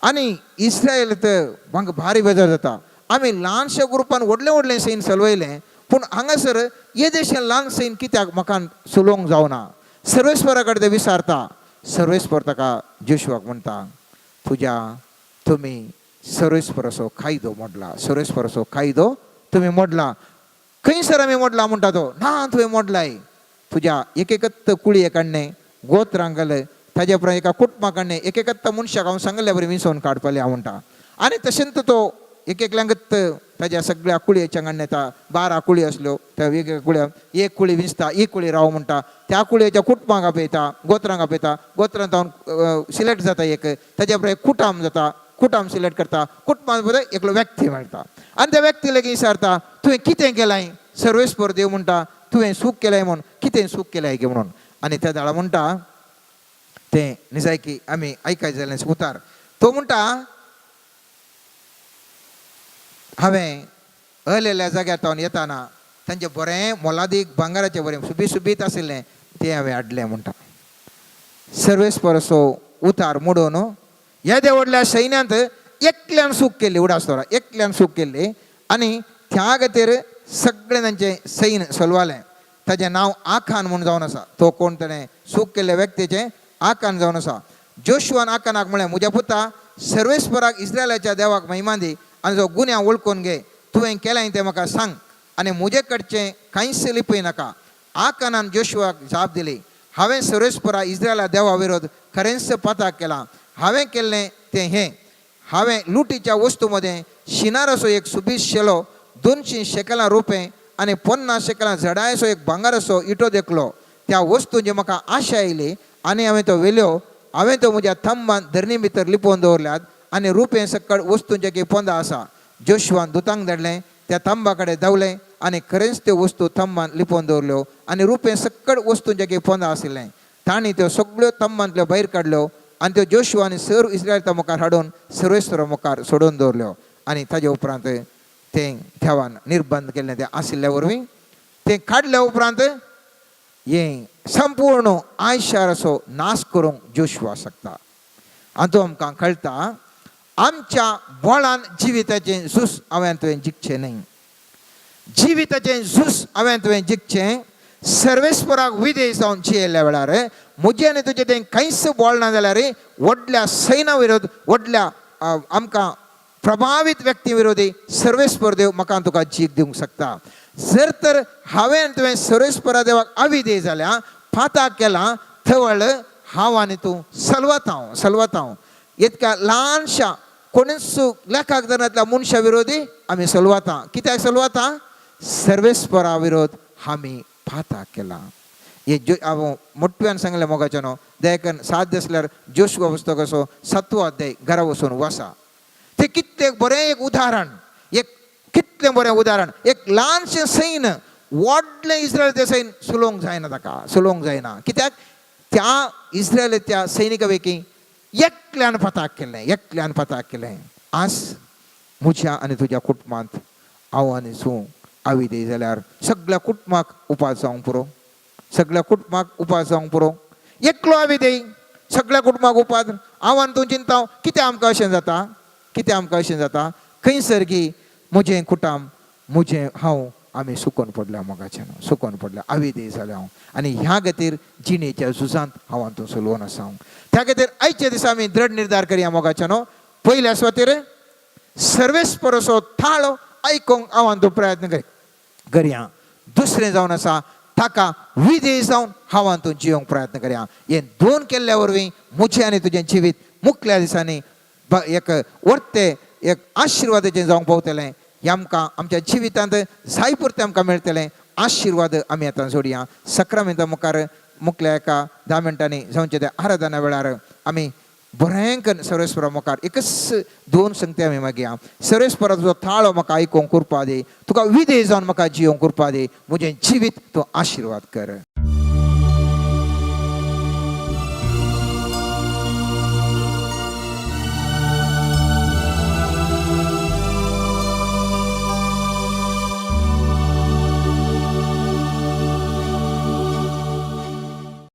आनी इस्रायल तर म्हाका भारी बेजार जाता. आमी ल्हानशा ग्रुपान व्हडलें व्हडलें सैन चलवयलें, पूण हांगासर येदेशें ल्हान सैन कित्याक म्हाका चलोवंक जावना. सर्वेस्परा कडेन ते विचारता. सर्वेस्पर ताका जोशुआक म्हणटा, तुज्या तुमी सर्वेस्पराचो कायदो मोडला, सर्वेस्पराचो कायदो तुमी मोडला. खंयसर आमी मोडला म्हणटा तो, ना तुवें मोडलाय. तुज्या एक एकत कुळये काडणे गोत्रांक घाले, ताजे उपरांत एका कुटुंबा काडणे एक एकत मनशाक हांव सांगल्या बरें विंचोवन काडपालें हांव म्हणटा. आनी तशेंच तो एक एकल्यांक ताज्या सगळ्या कुळयेच्या काडणे येता. 12 कुळी आसल्यो, त्या वेगवेगळ्या कुळ्या एक कुळी विंचता, एक कुळी राव म्हणटा, त्या कुळयेच्या कुटुंबाक आपयता, गोत्रांक आपयता, गोत्रांत जावन सिलेक्ट जाता एक, ताज्या उपरांत एक कुटाम जाता, कुटाम सिलेक्ट करता, कुटुंबान एकलो व्यक्ती मेळटा आनी त्या व्यक्ती लागीं विचारता, तुवें कितें केलां? सर्वेस्पर देव म्हणटा तुवें सूख केलाय म्हूण, कितें सूख केलाय गे म्हणून. आनी त्या दाळा म्हणटा तें निजायकी आमी आयकाय जालें उतार. तो म्हणटा, हांवें हलेल्या जाग्यार तावन येताना तांचें बरें मोलादीक भांगराचें बरें सुबीत सुबीत आशिल्लें तें हांवें हाडलें म्हणटा. सर्वेस्पराचो उतार मोडून येद्या व्हडल्या सैन्यांत एकल्यान सूख केल्ली, उडास दवरा, एकल्यान सूख केल्ली आनी त्या खातीर सगळें तांचें सैन सलवालें. ताजें नांव आखान म्हूण जावन आसा. तो कोण ताणें सूख केल्ल्या व्यक्तीचें आखान जावन आसा. जोशुआन आखानाक म्हळें, म्हज्या पुता सर्वेस्पराक इस्रायलाच्या देवाक महिमा दी आनी जो गुन्यांव वळखून घे, तुवें केलां तें म्हाका सांग आनी म्हजे कडचें कांयच लिपय नाका. आखानान जोशुआक जाप दिली, हांवें सर्वेस्परा इस्रायला देवा विरोध खरेंच पाताक केलां. हांवें केल्लें तें हें, हांवें लुटीच्या वस्तू मदें शिनाराचो एक सुबीस शेलो, 200 शेकलां रुपें आनी 50 शेकलां जडायेचो एक भांगराचो इटो देखलो. त्या वस्तूंची म्हाका आशा आयली आनी हांवें तो व्हेल्यो. हांवें तो म्हज्या थंबान धरणी भितर लिपोवन दवरल्यात आनी रुपें सकळ वस्तूंचे की पोंदा आसा. जोशुआन दुतांक धाडलें, त्या थंबा कडेन धांवलें आनी खरेंच त्यो वस्तू थंबान लिपोवन दवरल्यो आनी रुपें सकळ वस्तूंचे की पोंदा आशिल्लें. तांणी त्यो सगळ्यो थंबांतल्यो भायर काडल्यो आनी त्यो जोशुआ आनी सर्व इस्रायला मुखार हाडून सर्वेस्वरा मुखार सोडून दवरल्यो. आनी ताजे उपरांत तें देवान निर्बंध केल्लें तें आशिल्ल्या वरवीं तें काडल्या उपरांत हें संपूर्ण आयशाराचो नाश करूंक जोशुआ शकता. आनी तो आमकां कळटा, आमच्या बळान जिविताचें झूज हांवें तुवें जिखचें न्हय. जिविताचें झूज हांवें तुवें जिखचें सर्वेस्पराक विधेय जावन जियेल्ल्या वेळार म्हजें आनी तुजें तें कांयच बळ ना जाल्यार व्हडल्या सैना विरोध, व्हडल्या आमकां प्रभावीत व्यक्ती विरोधी सर्वेस्पर देव म्हाका तुका जीक दिवंक शकता. जर तर हांवें आनी तुवें सर्वेस्परा देवाक अविधेय जाल्या, पाताक केलां, थवळ हांव आनी तूं सलवत हांव, सलवत हांव. इतक्या ल्हानशा कोणूच लेखाक धरनातल्या मनशा विरोधी आमी सलवता. कित्याक सलवता? सर्वेस्परा विरोध आमी पाताक केला. हे जो हांव मोठ्यान सांगलें मोगाचें न्हू, देखून साध्य आसल्यार जोशुआ पुस्तकाचो 7वो अध्याय घरा वचून वाचा. तें कितलें बरें एक उदाहरण, एक कितलें बरें उदाहरण. एक ल्हानशें सैन व्हडलें इस्रायल तें सैन सुलोवंक जायना, ताका सुलोवंक जायना. कित्याक? त्या इस्रायल त्या सैनिका पैकी एकल्यान पाताक केलें, एकल्यान पाताक केलें. आज म्हज्या आनी तुज्या कुटुंबांत हांव आनी तूं आविदे जाल्यार सगळ्या कुटुंबाक उपास जावंक पुरो, सगळ्या कुटुंबाक उपास जावंक पुरो. एकलो आविदे सगळ्या कुटुंबाक उपास. हांव आनी तूं चिंता कितें आमकां अशें जाता, कितें आमकां अशें जाता? खंयसर की म्हजें कुटुंब, म्हजें हांव आमी सुकोन पडल्या मोगाच्यान, सुकोन पडल्या, आविदे जाल्या हांव. आनी ह्या खातीर जिणेच्या झुजांत हांव आनी तूं चलोवन आसा हांव. त्या खातीर आयच्या दिसा आमी दृढ निर्धार करया मोगाच्यान. पयल्या सुवातेर सर्वेस्पराचो थाळो आयकूंक हांव आनी तूं प्रयत्न करया. दुसरें जावन आसा ताका विधेय जावन हांव आनी तूं जियोंक प्रयत्न करया. हें दोन केल्ल्या वरवीं म्हजें आनी तुजें जिवीत मुखल्या दिसांनी एक वर्ते एक आशिर्वादाचें जावंक पावतलें. हें आमकां आमच्या जिवितांत जाय पुरतें आमकां मेळटलें आशिर्वाद. आमी आतां जोडया सक्रामेंता मुखार. मुखल्या एका 10 मिनटांनी जावचें त्या आराधना वेळार आमी बरें सर्वेस्परा मुखार एकच दोन संगती आमी मागया. सर्वेस्परा तुजो थाळो म्हाका आयकूंक कृपा दी, तुका विधेय जावन म्हाका जियोंक कृपा दी, म्हजें जिवीत तूं आशिर्वाद कर.